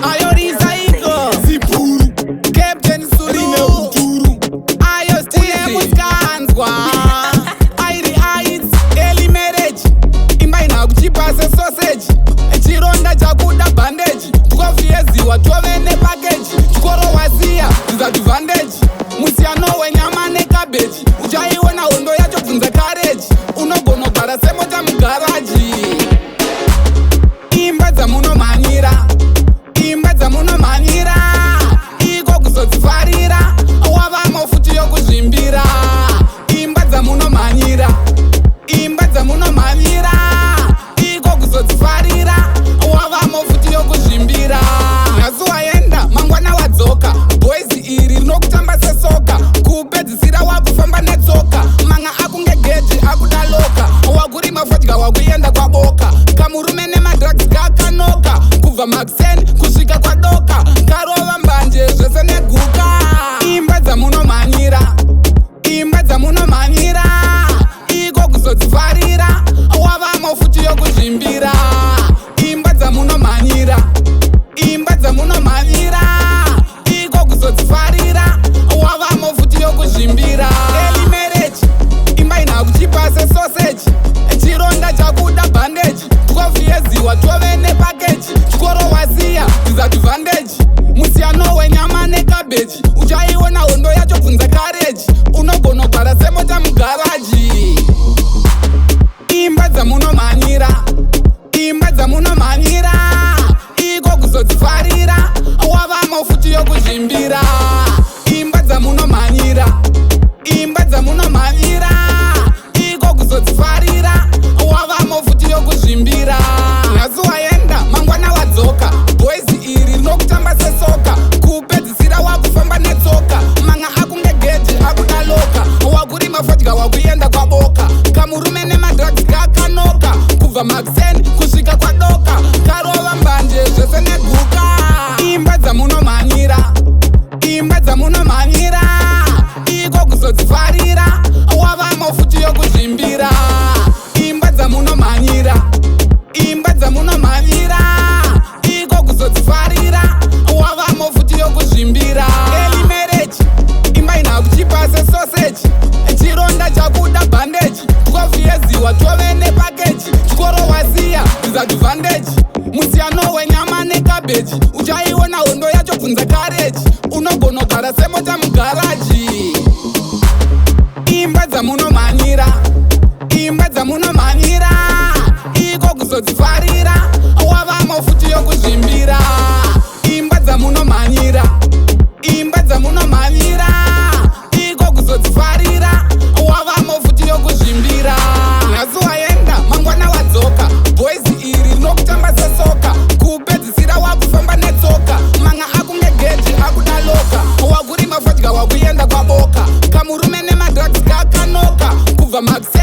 Ayorisa iko Zipuru Captain rine Sulu uturu. Ayo stile muskanzwa airi AIDS early marriage imba ina kuchipa sesoseji chironda chakuda bandage 12 years watove nepakeji chikoro wasiya disadvantage musiyano wenyama nekabeji uchaiona hondo yacho bvunza kareji unogona kugara semota mugaraji. Imba dzamunomhanyira, imba dzamunomhanyira iko kuzodzifarira wavamo futi yokuzvimbira. Imba dzamunomhanyira, imba dzamunomhanyira iko kuzodzifarira wavamo futi yokuzvimbira. Nhasi waenda, mangwana wadzoka, boys iri rinokutamba sesoka, kupedzisira wakufamba netsoka, manga akunge geji akuda loka, wakurima fodya wakuenda kwaboka, kamurume nemadrugs kakanoka kubva maxen kusvika kwadoka, karova mbanje zvese neguka. Imba dzamunomhanyira, imba dzamunomhanyira iko kuzodzifarira wavamo futi yokuzvimbira. Imba dzamunomhanyira, imba dzamunomhanyira iko kuzodzifarira wavamo futi yokuzvimbira. Early marriage imba ina kuchipa sesoseji chironda chakuda bandage 12 years watove nepakeji chikoro wasiya disadvantage musiyano wenyama nekabeji uchaiona hondo yacho bvunza kareji unogona kugara semota mugaraji. Imba dzamunomhanyira, imba dzamunomhanyira iko kuzodzifarira wavamo futi yokuzvimbira. Imba dzamunomhanyira, imba dzamunomhanyira iko kuzodzifarira wavamo futi yokuzvimbira. Nhasi waenda, mangwana wadzoka, boys iri rinokutamba sesoka, kupedzisira wakufamba netsoka, manga akunge geji akuda loka, wakurima fodya wakuenda kwaboka, kamurume nemadrugs kakanoka kubva maxen kusvika kwadoka, karova mbanje zvese neguka. Imba dzamunomhanyira, imba dzamunomhanyira iko kuzodzifarira wavamo futi yokuzvimbira. Imba dzamunomhanyira, imba dzamunomhanyira iko kuzodzifarira wavamo futi yokuzvimbira. Early marriage imba ina kuchipa sesoseji chironda chakuda bandage 12 years watove nepakeji chikoro wasiya disadvantage musiyano wenyama nekabeji uchaiona hondo yacho bvunza kareji unogona kugara semota mugaraji. Imba dzamunomhanyira, imba dzamunomhanyira iko kuzodzifarira wavamo futi yokuzvimbira. Imba dzamunomhanyira, imba dzamunomhanyira iko kuzodzifarira wavamo futi yokuzvimbira. Nhasi waenda, mangwana wadzoka, boys iri rinokutamba sesoka, kupedzisira wakufamba netsoka, manga akunge geji akuda loka, wakurima fodya wakuenda kwaboka, kamurume nemadrugs kakanoka kubva maxen.